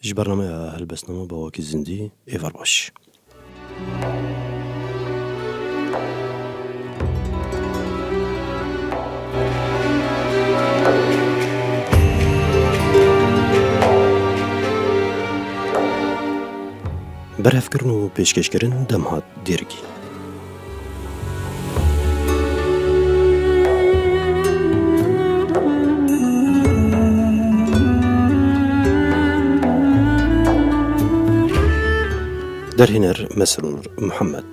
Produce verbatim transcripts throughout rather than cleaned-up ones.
Ji bernameya Helbestname bi awakî zindî, êvar baş. Berhevkirin û pêşkêşkirin Demhat Dêrgî. Derhêner Mesrûr Mihemed.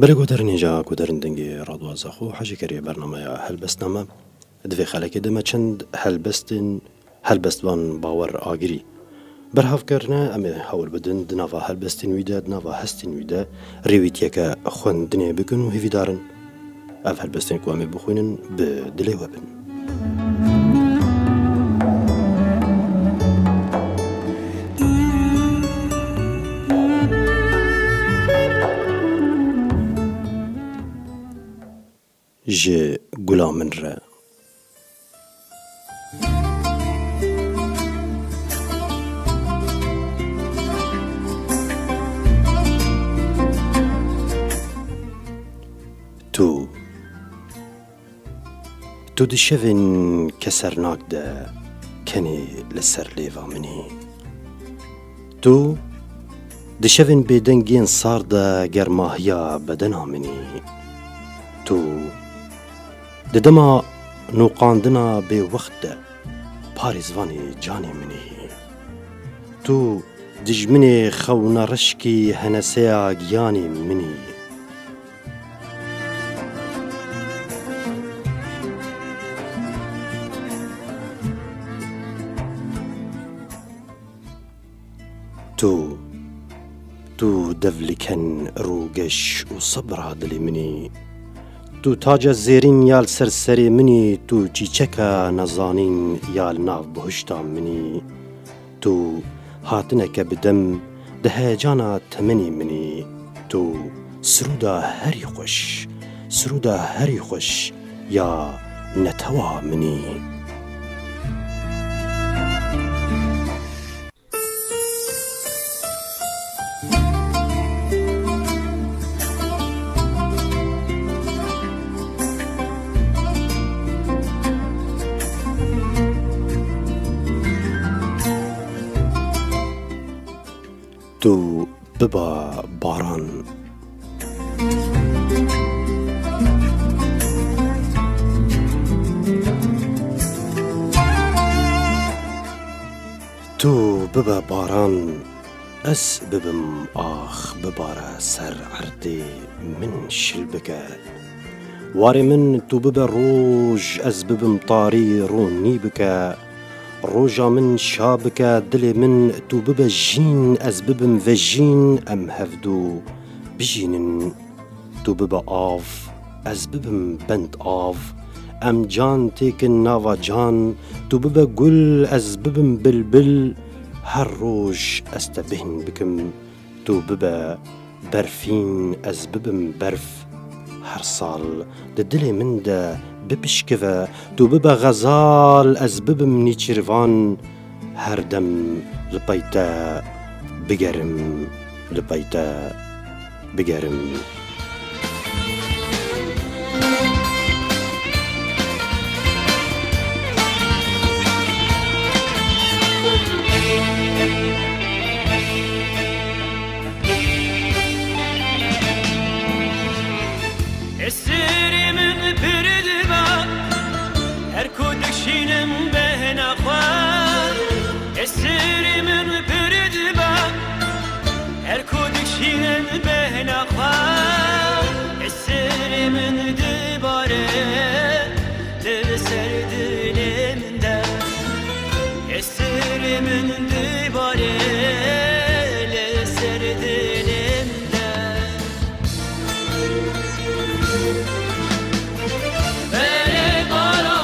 Belê guhdarên hêja, guhdarên Dengê Radyo Zaxo, hejî kerê bernameya Helbestname. Di vê xelekê de me çend helbestên helbestvan Bawer Agirî berhev kirine. Em ê hewl bidin di nava helbestên wî de, di nava hestên wî de rêwîtiyeke xwendinê bikin û hêvîdar in ev helbestên ku em ê bixwînin bi dilê we bin. Ji gula min re. Tu, tu di şevên kesernak de kenê li ser lêva min î. Tu di şevên bêdeng yên sar de germahiya bedena min î. Tu di dema noqandina bêwext de parêzvanê canê min î. Tu dijminê xewna reşkî heneseya giyanê min î. Tu, tu devliken rûgeş û sebra dilê min î. Tu taca zêrîn ya li ser serê min î, tu çîçeka nezanîn ya li nav bihuşta min î. Tu hatineke bi dem di heyecana temenê min î. Tu sirûda herî xweş, sirûda herî xweş ya netewa min î. Tu biba baran. Tu bibe baran, ez bibim ax, bibare ser erdê, min şil bike. Warê min tu bibe roj, ez bibim tarî, ronî bike. Roja min şa bike, dilê min tu bibe jîn, ez bibim vejîn, em hevdu bijînin. Tu bibe av, ez bibim bend av, em can têkin nava can, tu bibe gul, ez bibim bilbil, her roj ez te bêhn bikim, tu bibe berfîn, ez bibim berf, her sal di dilê min de bipişkive, tu bibe xezal, ez bibim nîçîrvan, her dem li pey te bigerim, li pey te bigerim. Esirê min pir diba, her ku dikşînim behna xwe. Esirê min pir diba, her ku dikşînim behna xwe. Esirê min dibare li ser dilê min de. Esirê min dibare li ser dilê min de. Berê baran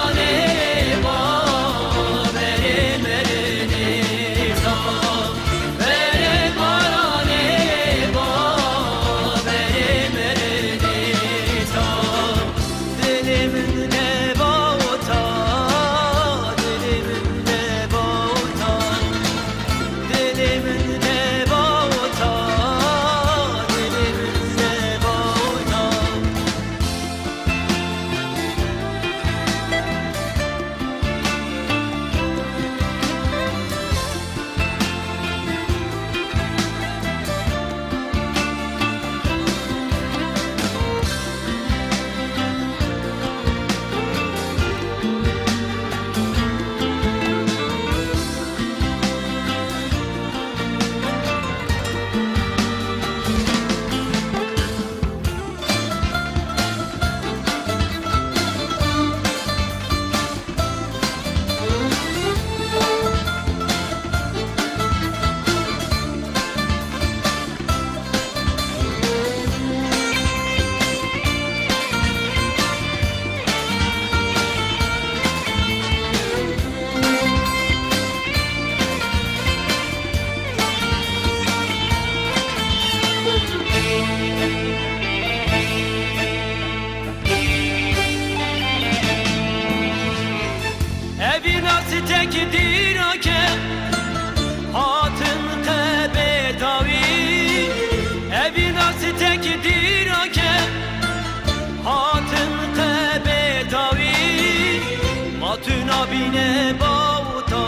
Tu nabîne bawta,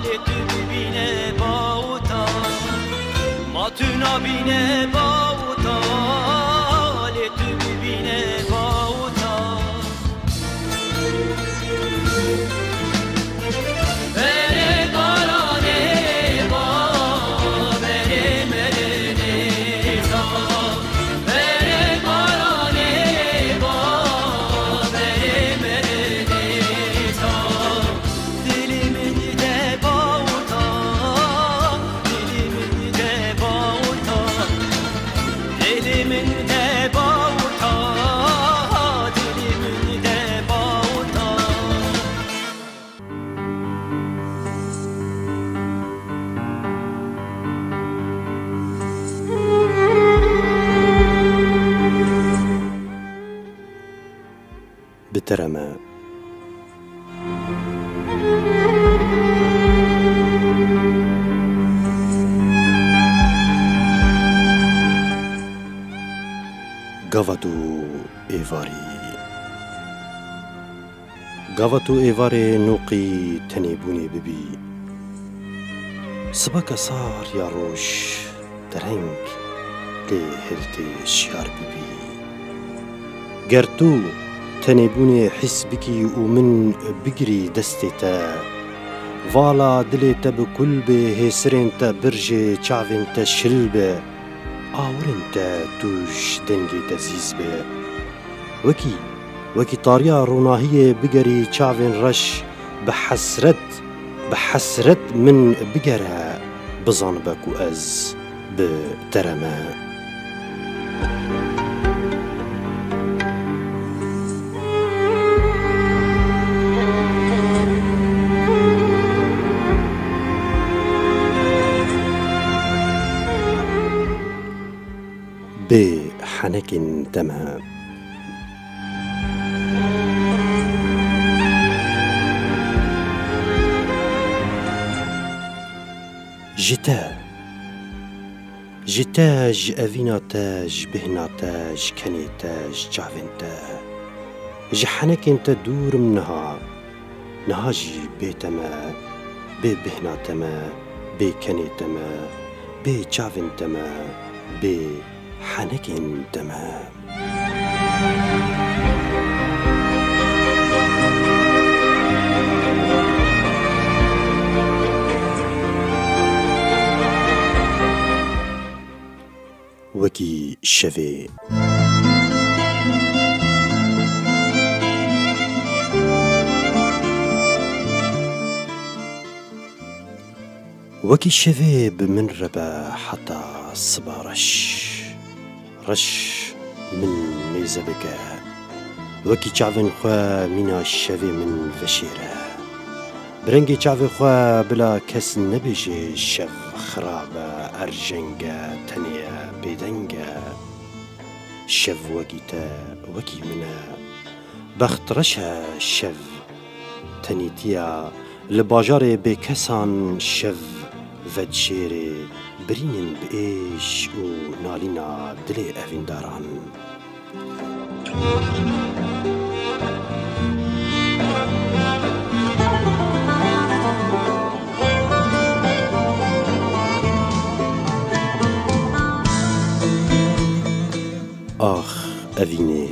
lê tu bibîne bawta. Ma tu nabîne bawta, lê tu bibîne bawta. Berê baranê ba, berê merenê ta. Berê baranê ba, berê merenê ta. Dilê min de bawta, dilê min de bawta. Dilê min de bawta, dilê min de bawta. Bi te re me. Gava tu êvarî. Gava tu êvarê noqî tenêbûnê bibî. Sibaka sar ya roj dereng lê hiltê şiyar bibî. Ger tu tenêbûnê hîs bikî û min bigirî destê te, vala dilê te bi kul bê, hêsirên te birjê, çavên te şil be, awirên te tu ji dengê te zîz be. Wekî, wekî tariya ronahiyê bigerî çavên reş, bi hesret, bi hesret min bigere, bizanibe ku ez bi te re me. Bê henekên te me. Ji te, ji te, ji evîna te, ji bêhna te, ji kenê te, ji çavên te, ji henekên te dûr im niha. Niha jî bê te me, bê bêhna te me, bê kenê te me, bê çavên te me, bê henekên te me. Wekî şevê. Wekî şevê bi min re be heta siba reş. Reş min mêze bike. Wekî çavên xwe mîna şevê min veşêre. Bi rengê çavê xwe bila kes nebêje şev xirab e, erjeng e, tenê ye, bêdeng e. Şev wekî te, wekî min e. Bext reş e şev. Tenêtiya li bajarê bêkesan şev vedişêrê, birînin bi êş û nalîna dilê evîndaran. Ax, evînê.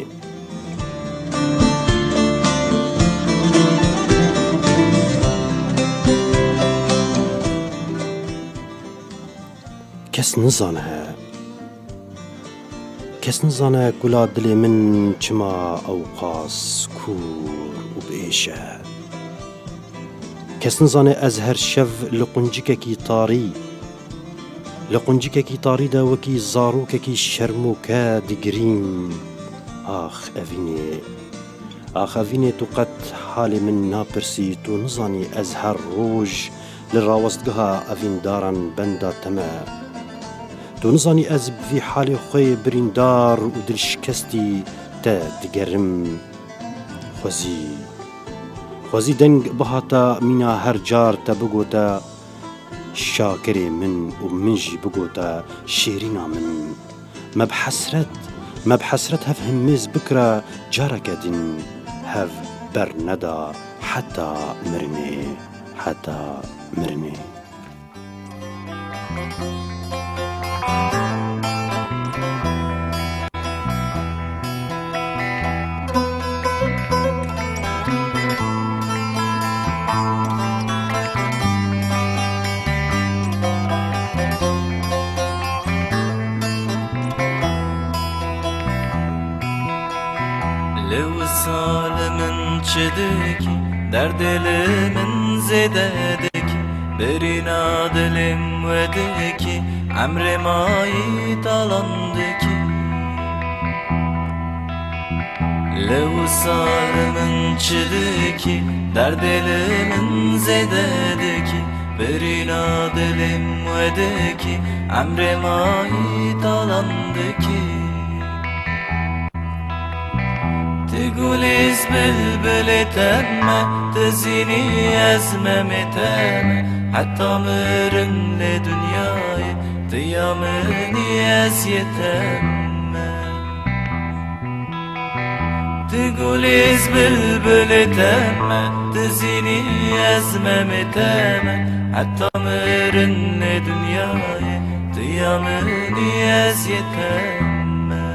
Kes nizane, kes nizane kula dilê min çima ewqas kûr û bi êş e. Kes nizane ez her şev li quncikekî tarî, li quncikekî tarî de wekî zarokekî şermûke digirîm. Ax evînê, ax evînê tu qet halê min napirsî, tu nizanî ez her roj li rawestgeha evîndaran benda te me. Tu nizanî ez bi vî halê xwe yê birîndar û dilşikestî te digerim. Xwezî, xwezî deng bihata mîna her car te bigota, şakirê min û min jî bigota şêrîna min. Me bi hesret, me bi hesret hev himêz bikira careke din, hev berneda heta mirinê, heta mirinê. Li wisal min çi dikî, derdê li min zêde dikî, birîna dilê min we dikî, emrê mayî talan dikî. Li wisal min çi dikî, derdê li min zêde dikî, birîna dilê min we dikî, emrê mayî talan dikî. Tu gulîz bilbilê te me, tu zînî ez memê te me, heta mirin lê dinyayê, tu ya min î ez yê te me. Tu gulîz bilbilê te me, tu zînî ez memê te me, heta mirin lê dinyayê, tu ya min î ez yê te me.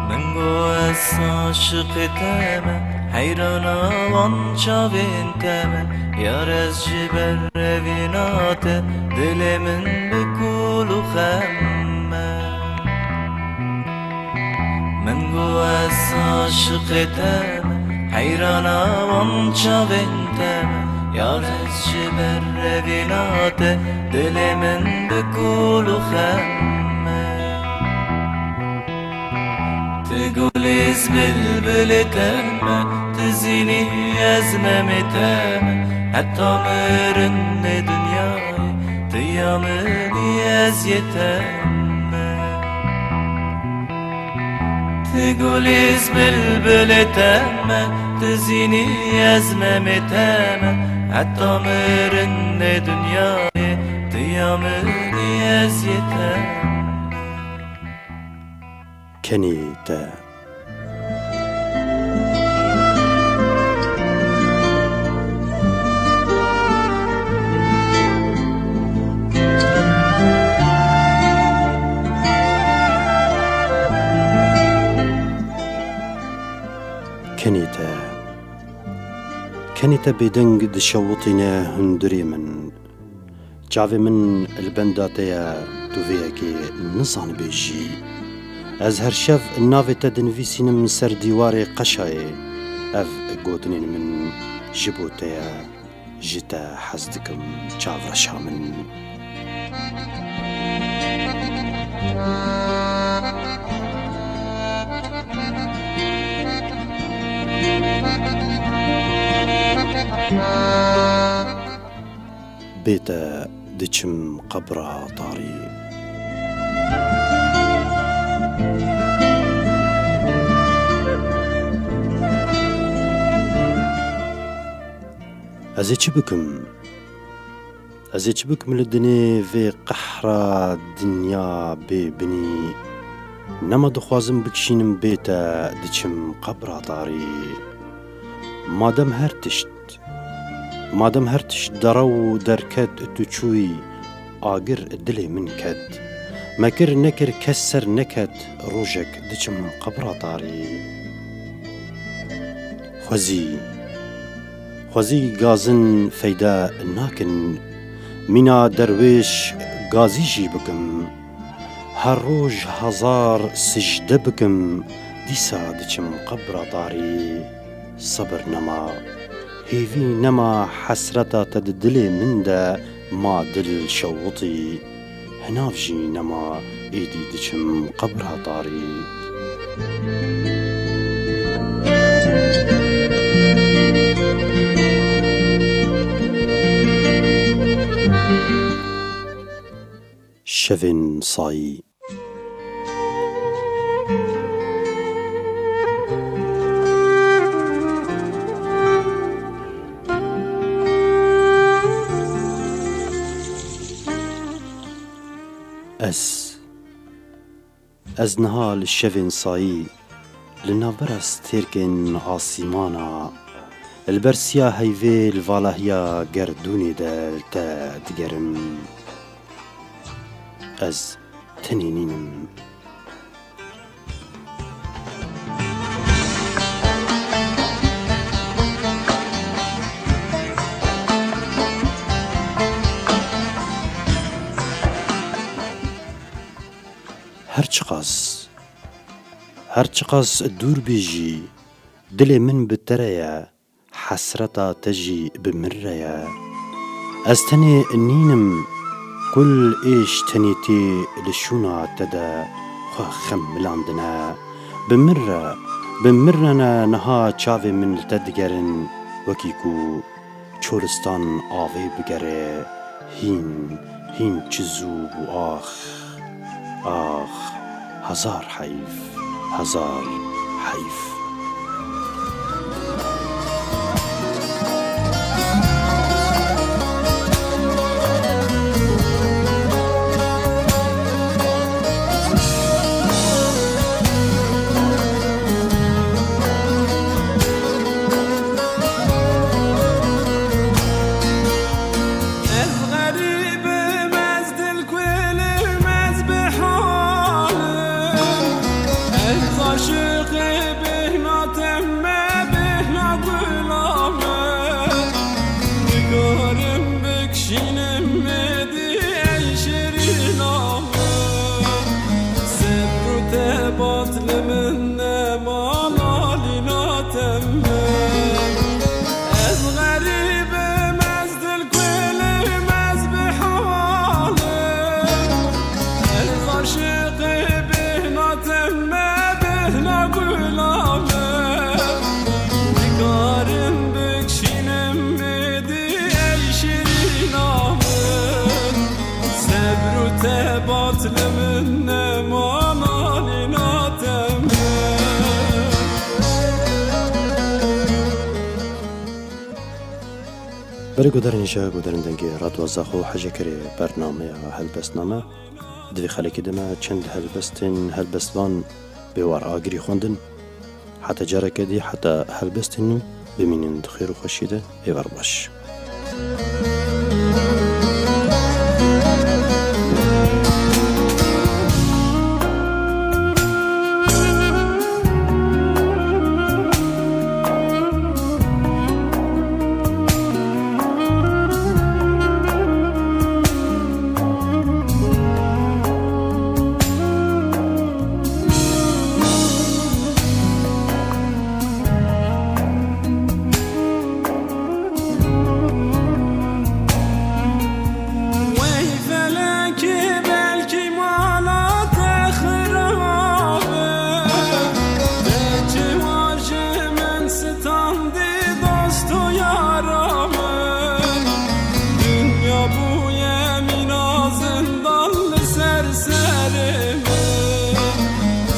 Min got ez aşiqê te me, heyrana wan çavên te me. Yar ez ji ber revîna te, dilê min bi kul û xem me. Min got ez aşiqê te me, heyrana wan çavên te me. Yar ez ji ber revîna te, dilê min bi kul û xem me. Tu gulîz bilbilê te me, tu zînî ez memê te me, heta mirin lê dinyayê, tu ya min î ez yê te me. Tu gulîz bilbilê te me, tu zînî ez memê te me, heta mirin lê dinyayê, tu ya min î ez yê te me. Kenî te. Kenî te. Kenî te bêdeng dişewitîne hundirê min. Çavê min li benda te ye, tu vê yekê nizanibê jî. Ez her şev navê te dinivîsînim ser dîwarê qeşayê. Ev gotinên min ji bo te ye, ji te hez dikim, çavreşa min. Bê te diçim qebra tarî. Ez ê çi bikim? Ez ê çi bikim li dinê vê qehra dinya bê binî? Nema dixwazim bikişînim bê te, diçim qebra tarî. Madem her tişt Madem her tişt derew derket tu çûyî, agir dilê min ket. Me kir nekir kes ser neket, rojek diçim qebra tarî. Xwezî, xwezî gazin feyde nakin. Mîna derwêş gazî jî bikim. Her roj hezar sicde bikim, dîsa diçim qebra tarî. Sebir nema, hêvî nema, hesreta te di dilê min de ma dil şewitî. Hinav jî nema, êdî diçim qebra tarî. Şevên sayî. Ez, ez niha li şevên sayî, li navbera stêrkên asîmana, li ber siya heyvê li valahiya gerdûnê de li te digerim. Ez tenê nînim. Her çiqas, her çiqas dûr bê jî, dilê min bi te re ye, hesreta te jî bi min re ye. Ez tenê nînim, kul êş tenêtî li şûna te de xwe xemilandine. Bi min re, bi min re ne niha çavê min li te digerin, wekî ku çolistan avê bigere, hîn, hîn çi zû bû ax. Ax, hezar heyf, hezar heyf. Ez xerîb im, ez dil Kulim ez bi halim, ez aşiqê bêhna te me, bêhna gula me. Nikarim bikşînim êdî ey şirîna me. Sebr û tebat li min nema, Nalîna te me. Ez xerîb im, ez dil Kulim ez bi halim, ez aşiqê bêhna te me, bêhna gula me. Nikarim bikşînim êdî ey şirîna min. Sebr û tebat li min nema, Nalîna te me. Berê guhdarên hêja, guhdarên dengê Radyo Zaxo, hejêkerê bernameya helbestname. Di vê xelekê de me çend helbestên helbestvan bê war agirî xwendin. Heta careke dî, heta helbestên nû, bimînin di xêr û xweşiyê de. Êvar baş. Wey felekê, belkî mala te xirab e. Te çiwa ji min standî, dost û yara min? Dinya bûye mîna zindan li ser serê min.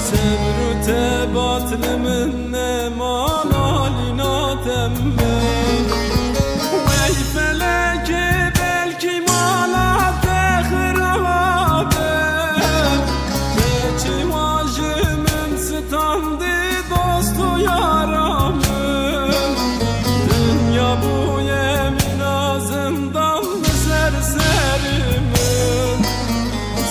Sebr û tebat li min nema, Nalîna te me. Wey felekê, belkî mala te xirab e. Te çiwa ji min standî, dost û yara min? Dinya bûye mîna zindan li ser serê min.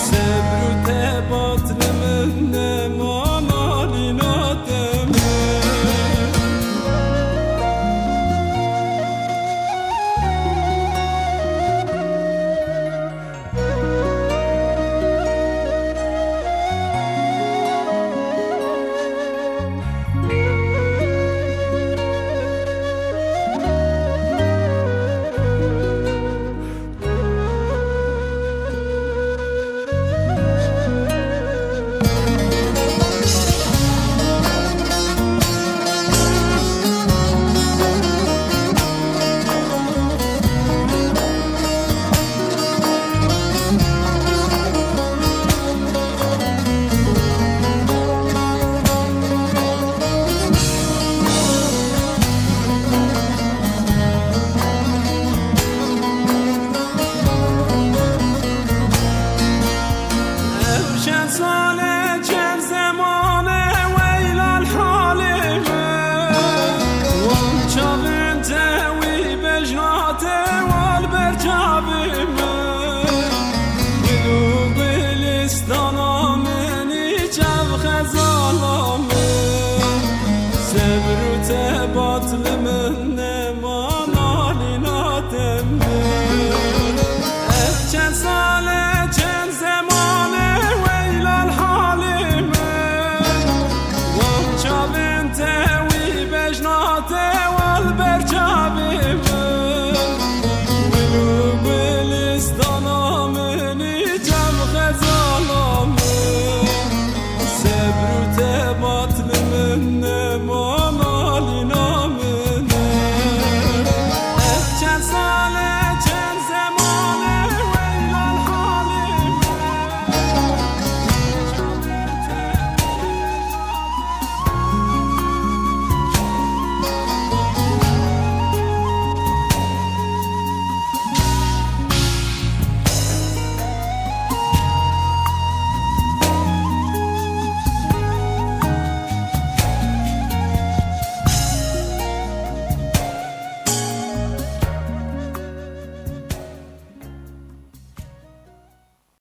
Sebr û tebat li min nema, Nalîna te me. Rûtebat li min nema nalîna tembûr. Ev çend sal